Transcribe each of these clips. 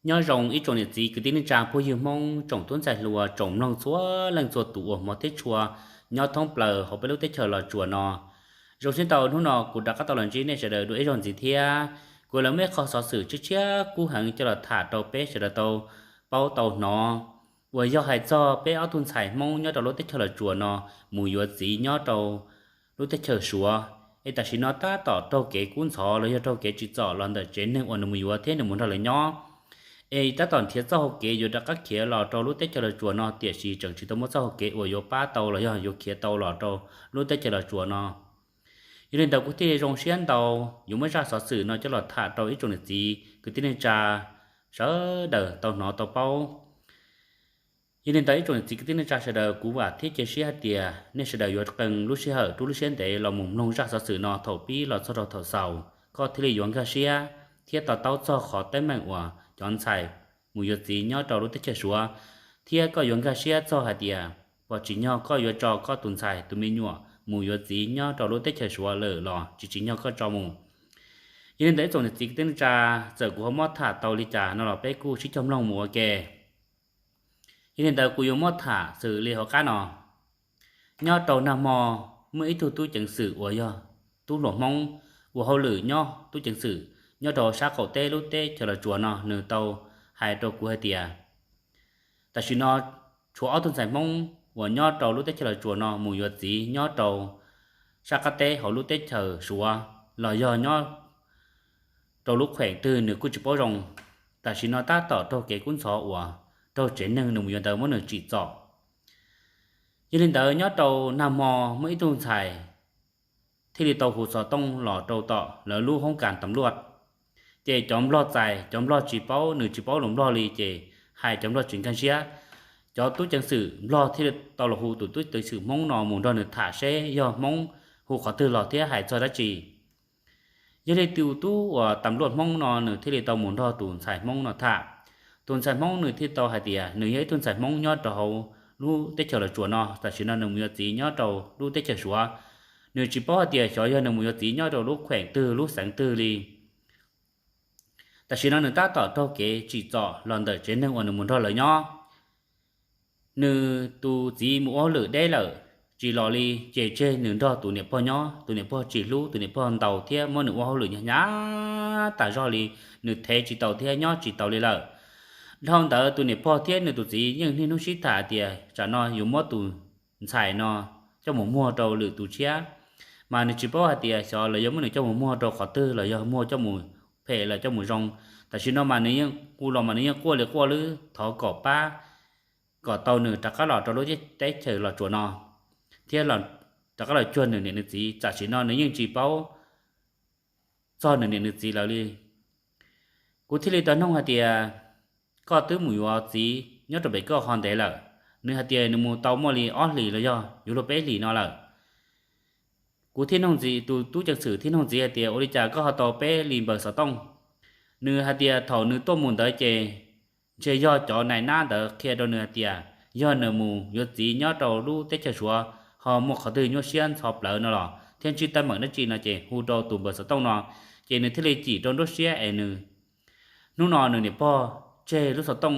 Nyob zoo ib tsoom niam txiv kwv tij neej tsa phooj ywg Hmoob, tsoom tub ntxhais hluas, tsoom mloog txhua leej txhua tus uas hmov thiab tshua nyob thoob plaws hauv peb lub teb chaws Los Tsuas no. Zoo siab ntau, hnub no kuv rov qab tau los ntsib nej sawv daws dua ib zaug ntxiv thiab. Kuv los muaj ib qho xov xwm tshiab tshiab kub heev coj los tham rau peb sawv daws tau paub tau hnov, uas yog hais txog peb ob tug ntxhais Hmoob nyob rau lub teb chaws Los Tsuas no mus yuav txiv nyob rau lub teb chaws Suav, es tam sim no tab tom raug kev kub ntxhov los yog raug kev tsim txom los ntawm tsev neeg uas nws mus yuav thiab nws mus nrog lawv nyob. Es tab tom nrhiav txoj hau kev yuav rov qab khiav los rau lub teb chaws Los Tsuas no, tiam sis tseem tsis tau muaj txoj hau kev uas yuav pab tau los yog yuav khiav tau los rau lub teb chaws Los Tsuas no. Yog li ntawd kuv thiaj zoo siab ntau yuav muab zaj xov xwm no coj los tham rau ib tsoom niam txiv kwv tij neej tsa sawv daws tau hnov tau paub. Yog li ntawd ib tsoom niam txiv kwv tij neej tsa sawv daws, kuv vam thiab cia siab hais tias nej sawv daws yuav qee lub sij hawm rub lub siab ntev los mus mloog zaj xov xwm no thaum pib los txog rau thaum xaus, koj thiaj li yuav nkag siab thiab to taub txog qhov teeb meem uas cov ntxhais mus yuav txiv nyob rau lub teb chaws Suav, thiab koj yuav nkag siab txog hais tias puas tsim nyog koj yuav tso koj tus ntxhais tus me nyuam mus yuav txiv nyob rau lub teb chaws Suav lawm los tsis tsim nyog koj tso mus. Yog li ntawd ib tsoom niam txiv kwv tij neej tsa, txawm kuv ho muab tham tau li cas no los peb kuj sib cog mloog mus ua ke. Yog li ntawd kuv yuav muab tham xws li hauv qab no. Nyob rau nag hmo, muaj ib tug tub ceev xwm uas yog tub hluas Hmoob ua hauj lwm nyob tub ceev xwm nyob rau sab qaum teb lub teb chaws Los Tsuas no, nws tau hais rau kuv hais tias tam sim no tshuav ob tug ntxhais Hmoob uas nyob rau lub teb chaws Los Tsuas no mus yuav txiv nyob rau sab qab teb hauv lub teb chaws Suav los yog nyob rau lub khueem twg nws kuj tsis paub zoo. Tam sim no tab tom raug kev kub ntxhov uas raug tsev neeg nws mus yuav ntawd muab nws tsim txom. Yog li ntawd nyob rau nag hmo muaj ib tug ntxhais thiaj li tau hu xov tooj los rau tom lawv lub hoob kas tam luaj. Ces cov nplog txais, cov nplog tsis paub, nws tsis paub lus nplog li ces hais cov nplog tsis nkag siab. Cov tub ceev xwm nplog thiaj li tau los hu tus tub ceev xwm Hmoob no mus nrog nws tham seb yog Hmoob hu qhov twg los thiab hais txog dab tsi. Yog li tus tub uas tam luaj Hmoob no nws thiaj li tau mus nrog tus ntxhais Hmoob no tham. Tus ntxhais Hmoob nws thiaj tau hais tias nws yog ib tug ntxhais Hmoob nyob rau hauv lub teb chaws Los Tsuas no, tam sim no nws mus yuav txiv nyob rau lub teb chaws Suav. Nws tsis paub hais tias xyov yog nws mus yuav txiv nyob rau lub khueem twg lub xeev twg li. Tam sim no nws tab tom raug kev tsim txom los ntawm tsev neeg uas nws mus nrog lawv nyob. Nws tus txiv mus ua hauj lwm deb lawm, tsis los li, ces tseg nws nrog tus niam pog nyob, tus niam pog tsis hlub, tus niam pog ntaus thiab muab nws ua hauj lwm hnyav hnyav tas zog li, nws thev tsis tau thiab nyob tsis tau li lawm. Dhau ntawd tus niam pog thiab nws tus txiv yeej niaj hnub sib tham tias tsam no yuav muab tus ntxhais no coj mus muag rau lwm tus tshiab, mas nws tsis paub hais tias xyov lawv yuav muab nws coj mus muag rau qhov twg los yog muag coj mus phem los coj mus zoo. Tam sim no mas nws yeej hu los mas nws yeej quaj li quaj lwb thov kom pab, kom tau nws rov qab los rau lub teb chaws Los Tsuas no, thiab rov qab los cuag nws niam nws txiv. Tam sim no nws yeej tsis paub txog nws niam nws txiv lawm li. Kuv thiaj li tau noog hais tias, koj twb mus yuav txiv nyob rau pem koj ho ntev lawm? Nws hais tias nws mus tau muaj li ob hlis los yog yuav luag peb hlis no lawm. Kuv thiaj noog ntxiv, tus tub ceev xwm thiaj noog ntxiv hais tias, ua li cas koj ho tau peb li npawb xov tooj? Nws hais tias thaum nws tuaj mus ntawd ces ntshe yog cov nais nab ntawd qhia rau nws hais tias yog nws mus yuav txiv nyob rau lub teb chaws Suav ho muaj qhov twg nyuaj siab ntxhov plawv no los thiab ntsib teeb meem dab tsi no ces hu rau tus npawb xov tooj no, ces nws thiaj li cim rau nruab siab es nws, hnub no nws niam pog tseg lub xov tooj,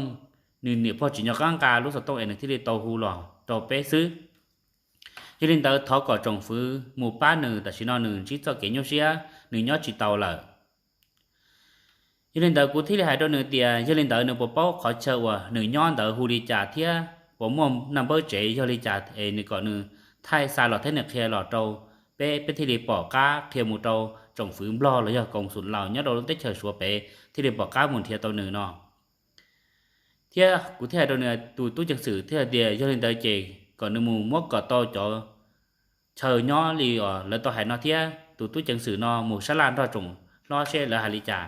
nws niam pog tsis nco qab nqa lub xov tooj es nws thiaj li tau hu los rau peb xwb. Yog li ntawd thov kom tsoom fwv mus pab nws, tam sim no nws ntsib txoj kev nyuaj siab, nws nyob tsis tau lawm. Yog li ntawd kuv thiaj li hais rau nws tias yog li ntawd nws puas paub qhov chaw uas nws nyob ntawd hu li cas thiab puas muaj naj npawb tsev yog li cas es nws kom nws thaij xa los thiab nws qhia los rau peb, peb thiaj li pom qab qhia mus rau tsoom fwv nplog los yog koom xum laus nyob rau lub teb chaws Suav pem thiaj li pom qab mus nrhiav tau nws no. Thiab kuv thiaj hais rau nws, tus tub ceev xwm thiaj hais tias yog li ntawd ces kom nws mus muab kom tau cov chaw nyob li lawv tau hais no thiab tus tub ceev xwm no mus sab laj nrog tsoom hlob seb lawv hais li cas.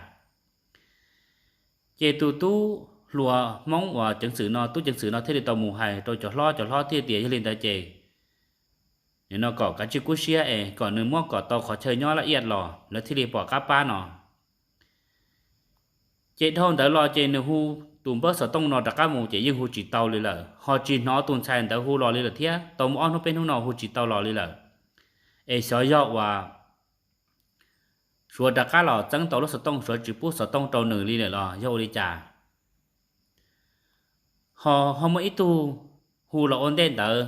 Ces tus tub hluas Hmoob uas ceev xwm no, tub ceev xwm no thiaj li tau mus hais rau cov hlob, cov hlob thiaj tias yog li ntawd ces nim no kom kav tsij kub siab es kom nws muab kom tau qhov chaw nyob laj iaj los lawv thiaj li pom qab pab no. Ces dhau ntawd los ces nws hu tus npawb xov tooj no rov qab mus ces yeej hu tsis tau li lawm, ho tsis hnov tus ntxhais ntawd hu los li lawm thiab, tau muaj ob hnub peb hnub no hu tsis tau los li lawm. Es xyov yog uas Suav rov qab los txeeb tau lub xov tooj, Suav tsis pub xov tooj rau nws li lawm los yog ua li cas. Ho, ho muaj ib tug hu los ua ntej ntawd,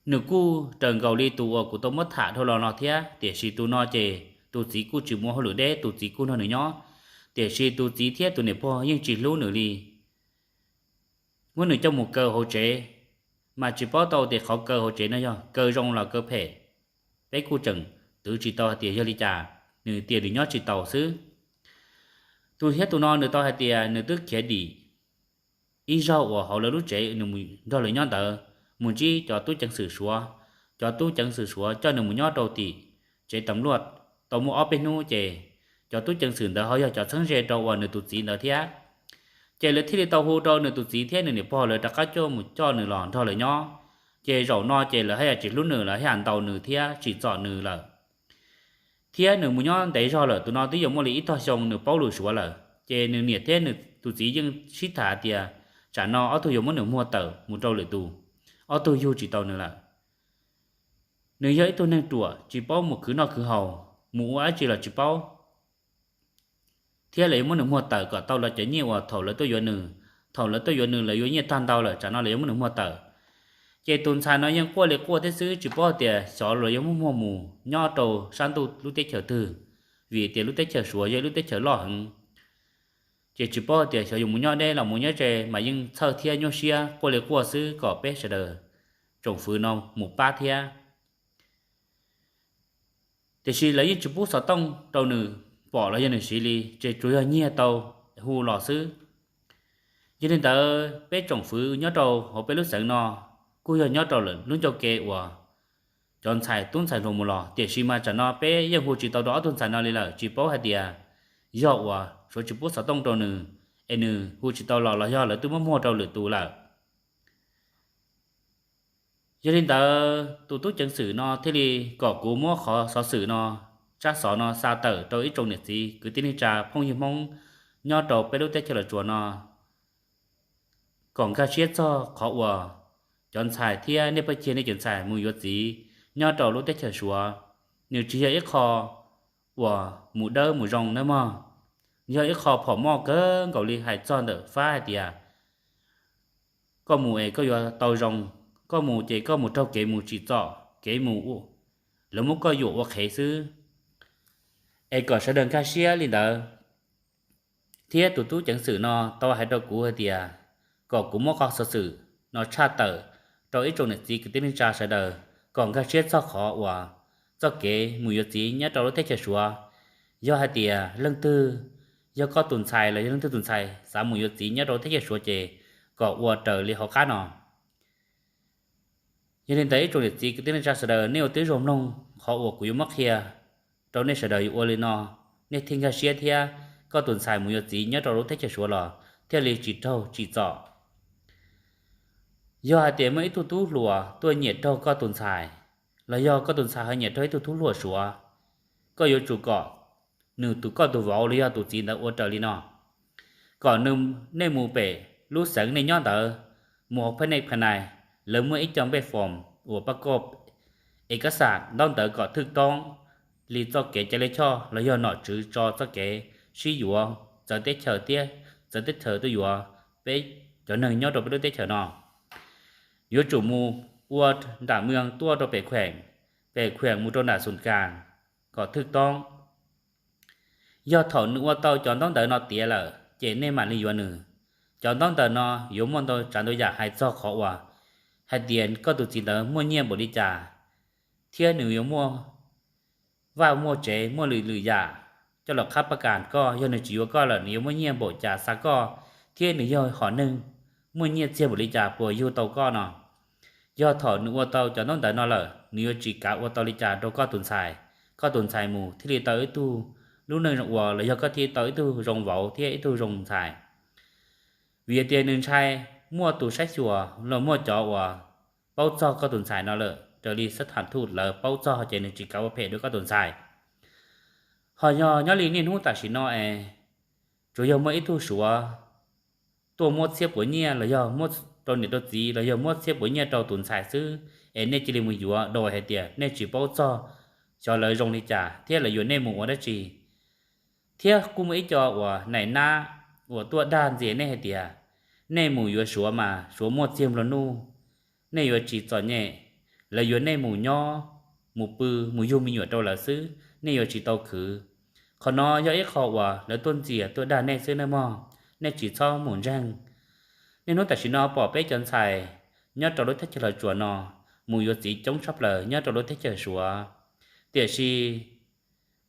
nws kuj raws nkaus li tus uas kuv tau muab tham dhau los no thiab, tiam sis tus no ces tus txiv kuj tsis mus hauj lwm deb, tus txiv kuj nrog nws nyob, tiam sis tus txiv thiab tus niam pog yeej tsis hlub nws li. Muab nws coj mus kaw hauv tsev, mas tsis paub tau tias qhov kaw hauv tsev no yog kaw zoo los kaw phem. Peb kuj tseem twv tsis tau hais tias yog li cas, nws tias nws nyob tsis taus xwb. Tus thiab tus no nws tau hais tias nws twb khiav dim ib zaug uas hauv lawv lub tsev nws mus nrog lawv nyob ntawd, mus ntsib cov tub ceev xwm Suav. Cov tub ceev xwm Suav coj nws mus nyob rau tim tsev tam luaj tau muaj ob peb hnub ces cov tub ceev xwm ntawd ho yog cov txheeb ze rau uas nws tus txiv ntawd thiab. Ces lawv thiaj li tau hu rau nws tus txiv thiab nws niam pog lawv rov qab coj mus coj nws los nrog lawv nyob. Ces zaum no ces lawv haj yam tsis hlub nws, lawv haj yam ntaus nws thiab tsim txom nws lawm. Thiab nws mus nyob ntev zog lawm, tus no twb yuav muaj li ib tog xyoo nws paub lus Suav lawm, ces nws niam thiab nws tus txiv yeej sib tham tias tsam no ob tug yuav muab nws muag tawm mus rau lwm tus, ob tug yug tsis tau nws lawm. Nws yog ib tug neeg ruam tsis paub mus khwv noj khwv haus, mus ua dab tsi los tsis paub, thiab lawv yuav muab nws muag tawm kom tau lawv cov nyiaj uas thaum lawv tuaj yuav nws. Thaum lawv tuaj yuav nws lawv yuav nyiaj tag ntau lawm, tsam no lawv yuav muab nws muag tawm. Ces tus ntxhais no yeej quaj li quaj thiab xwb, tsis paub tias xyov los yuav muab muag mus nyob rau sab ntuj lub teb chaws twg, vim tias lub teb chaws Suav yog ib lub teb chaws loj heev. Ces tsis paub tias xyov yuav mus nyob deb los mus nyob ze, mas yeej txhawj thiab nyuaj siab quaj li quaj xwb kom peb sawv daws tsoom fwv no mus pab thiab. Tiam sis lawv yeej tsis pub xov tooj rau nws pom los yog nws siv li, ces tsuas yog nyiag tau hu los xwb. Yog li ntawd peb tsoom fwv nyob rau hauv peb lub xeev no kuj yog nyob rau lub ncauj ke uas cov ntxhais tub ntxhais hluas mus los, tiam sis mas tsam no peb yeej hu tsis tau rau ob tug ntxhais no li lawm, tsis paub hais tias yog uas Suav tsis pub xov tooj rau nws es nws hu tsis tau los los yog lawv twb muab muag rau lwm tus lawm. Yog li ntawd tus tub ceev xwm no thiaj li kom kuv muab qhov xov xwm no, tsab xov no xa tawm rau ib tsoom niam txiv kwv tij neej tsa phooj ywg Hmoob nyob rau peb lub teb chaws Los Tsuas no kom nkag siab txog qhov uas cov ntxhais thiab nej pheej cia nej cov ntxhais mus yuav txiv nyob rau lub teb chaws Suav, nws tsis yog ib qho uas mus dawb mus zoo nawb mog. Yog ib qho phom moj kawg nkaus li, hais txog ntawm fab hais tias koj mus es koj yuav tau zoo, koj mus ces koj mus raug kev mus tsim txom, kev mus lawv muab koj yuam ua qhev xwb. Es kom sawv daws nkag siab li ntawd. Thiab tus tub ceev xwm no tau hais rau kuv hais tias kom kuv muab qhov xov xwm no tshaj tawm rau ib tsoom niam txiv kwv tij neej tsa sawv daws kom nkag siab txog qhov uas txoj kev mus yuav txiv nyob rau lub teb chaws Suav. Yog hais tias leej twg yog koj tus ntxhais los yog leej twg tus ntxhais xav mus yuav txiv nyob rau teb chaws Suav ces kom ua raws li hauv qab no. Yog li ntawd ib tsoom niam txiv kwv tij neej tsa sawv daws, nej ua tib zoo mloog qhov uas kuv yuav muab qhia rau nej sawv daws yuav ua li no, nej thiaj nkag siab thiab koj tus ntxhais mus yuav txiv nyob rau lub teb chaws Suav los thiaj li tsis raug tsim txom. Yog hais tias muaj ib tug tub hluas tuaj nyiam raug koj tus ntxhais, los yog koj tus ntxhais ho nyiam raug ib tug tub hluas Suav, koj yuav tsum kom nws tus, koj tus vauv los yog tus txiv ntawd ua raws li no, kom nws, nej mus pem lub xeev nej nyob ntawd, mus hauv phab nej phab nais, lawv muaj ib co npej foos uas pab koj es kab xam ntaub ntawv kom thwj toob li txoj kev cai lij choj los yog nom tswv tso txoj kev sib yuav txawv teb chaws thiab txawv teb chaws tuaj yuav peb cov neeg nyob rau peb lub teb chaws no. Yuav tsum mus ua nram mws tuaj rau pem khueem, pem khueem mus rau nram xum kas kom thwj toob. Yog thaum nws ua tau cov ntaub ntawv no tiav lawm ces nej mam li yuav nws. Cov ntaub ntawv no yuav muaj ntau tsav ntau yam hais txog qhov uas hais tias koj tus txiv ntawd muaj nyiaj npaum li cas, thiab nws yuav muaj vaj muaj tsev muaj lwm lwm yam coj los qhab pab kas koj. Yog nws tsis yuav koj lawm nws yuav muaj nyiaj npaum cas xa koj, thiab nws yog hom neeg muaj nyiaj txiag npaum li cas puas yug tau koj no. Yog thaum nws ua tau cov ntaub ntawv no lawm nws yuav tsis kav ua tau li cas rau koj tus ntxhais. Koj tus ntxhais mus thiaj li tau ib tug lub neej zoo ua los yog koj thiaj tau ib tug zoo vauv thiab ib tug zoo ntxhais. Vim tias nws ntshai muaj tus saib xyuas los muaj cov uas paub txog koj tus ntxhais no lawm raws li sab tham thuj lawv paub txog ces nws tsis kav ua phem rau koj tus ntxhais. Ho yog nyob li niaj hnub tam sim no es tsuas yog muaj ib tug Suav tuaj muab txhiab puav nyiaj los yog muab rau niam rau txiv los yog muab txhiab puav nyiaj rau tus ntxhais xwb es nej cia li mus yuav, daus hais tias nej tsis paub txog xyov lawv zoo li cas thiab lawv yuav nej mus ua dab tsi. Thiab kuj muaj ib co uas nai nab uas tuaj dag ntxias nej hais tias nej mus yuav Suav mas Suav muaj txiag nplua nuj, nej yuav tsis txom nyem. Lawv yuav nej mus nyob, mus pw, mus yug me nyuam rau lawv xwb, nej yuav tsis tau khwv. Qhov no yog ib qho uas lawv tuaj ntxias tuaj dag nej xwb nawb mog, nej tsis txhob mus ntseeg. Niaj hnub tam sim no pom peb cov ntxhais nyob rau lub teb chaws Los Tsuas no mus yuav txiv coob tshaj plaws nyob rau lub teb chaws Suav, tiam sis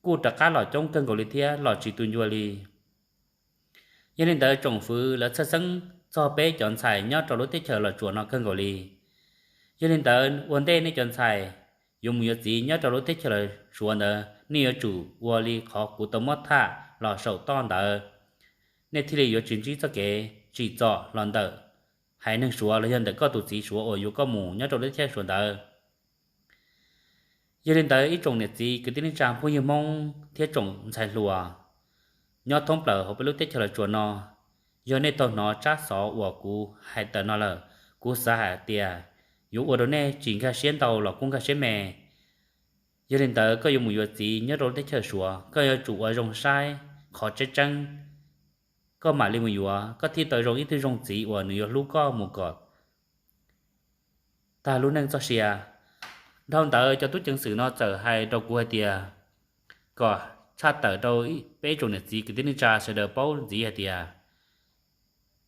kuj rov qab los coob kawg nkaus li thiab, los tsis tu ncua li. Yog li ntawd tsoom fwv lawv txhawj xeeb txog peb cov ntxhais nyob rau lub teb chaws Los Tsuas no kawg nkaus li. Yog li ntawd ua ntej nej cov ntxhais yuav mus yuav txiv nyob rau lub teb chaws Los Suav ntawd, nej yuav tsum ua li qhov kuv tau muab tham los saum toj ntawd, nej thiaj li yuav tsis ntsib txoj kev tsim txom los ntawm haiv neeg Suav los yog ntawm koj tus txiv Suav uas yuav koj mus nyob rau lub teb chaws Suav ntawd. Yog li ntawd ib tsoom niam txiv kwv tij neej tsa phooj ywg Hmoob thiab tsoom ntxhais hluas nyob thoob plaws hauv peb lub teb chaws Los Tsuas no, yog nej tau hnov tsab xov uas kuv hais tawm no lawm, kuv xav hais tias yuav ua rau nej tsis nkag siab ntau los kuj nkag siab me. Yog li ntawd koj yuav mus yuav txiv nyob rau lub teb chaws Suav, koj yuav tsum ua zoo saib qhov tseeb tseeb, koj mam li mus yuav, koj thiaj tau zoo ib tug zoo txiv uas nws yuav hlub koj mus kom tag lub neej txoj sia. Dhau ntawd cov tub ceev xwm no txawm hais rau kuv hais tias kom tshaj tawm rau peb tsoom niam txiv kwv tij neej tsa sawv daws paub ntxiv hais tias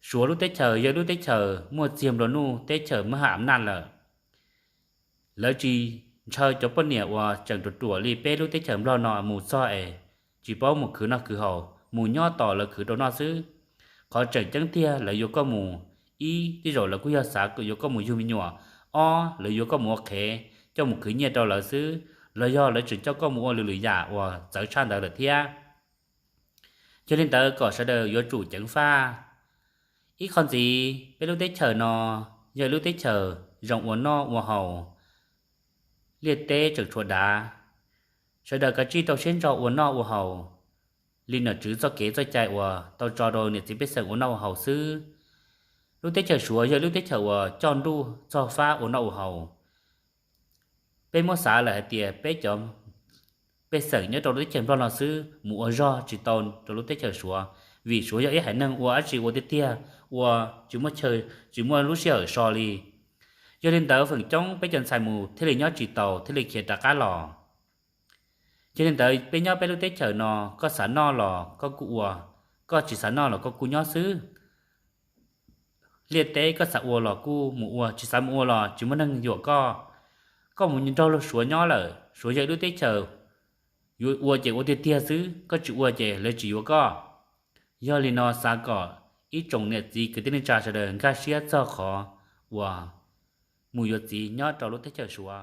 Suav lub teb chaws yog lub teb chaws muaj txiag nplua nuj, teb chaws mab ham naj lawm. Lawv tsis ntshaw cov poj niam uas tseem ruam ruam li peb lub teb chaws Nplog no mus txog es tsis paub mus khwv noj khwv haus, mus nyob tos lawv khwv rau noj xwb. Qhov tseem ceeb tiag lawv yuav koj mus, ib, tej zaum lawv kuj yog xav yuav koj mus yug me nyuam, ob, lawv yuav koj mus ua qhev coj mus khwv nyiaj rau lawv xwb, los yog lawv tseem coj koj mus ua lwm lwm yam uas txawv tshaj ntawd lawm thiab. Yog li ntawd kom sawv daws yuav tsum ceev faj. Ib qho ntxiv, peb lub teb chaws no yog lub teb chaws zoo ua noj ua haus, liaj teb tseem tshuav dav. Sawv daws kav tsij rau siab ntso ua noj ua haus li nom tswv txoj kev txoj cai uas tau tso rau niam txiv pej xeem ua noj ua haus xwb. Lub teb chaws Suav yog lub teb chaws uas coj nruj txog fab ua noj ua haus. Peb muab xav lawm hais tias peb cov pej xeem nyob rau lub teb chaws Nplog no xwb mus ua zog tsis tau rau lub teb chaws Suav, vim Suav yog ib haiv neeg ua dab tsi ua tiag tiag, ua tsis muaj chaw, tsis muaj lub sij hawm so li. Yog li ntawd feem coob peb cov ntxhais mus thiaj li nyob tsis taus thiaj li khiav rov qab los. Yog li ntawd peb nyob peb lub teb chaws no koj xav noj los koj kuj ua, koj tsis xav noj los koj kuj nyob xwb. Liaj teb koj xav ua los kuj mus ua, tsis xav mus ua los tsis muaj neeg yuam koj. Koj mus nrog luag Suav nyob lawm, Suav yog ib lub teb chaws yuav ua ces ua tiag tiag xwb, koj tsis ua ces lawv tsis yuav koj. Yog li no xav kom ib tsoom niam txiv kwv tij neej tsa sawv daws nkag siab txog qhov uas mus yuav txiv nyob rau lub teb chaws Suav.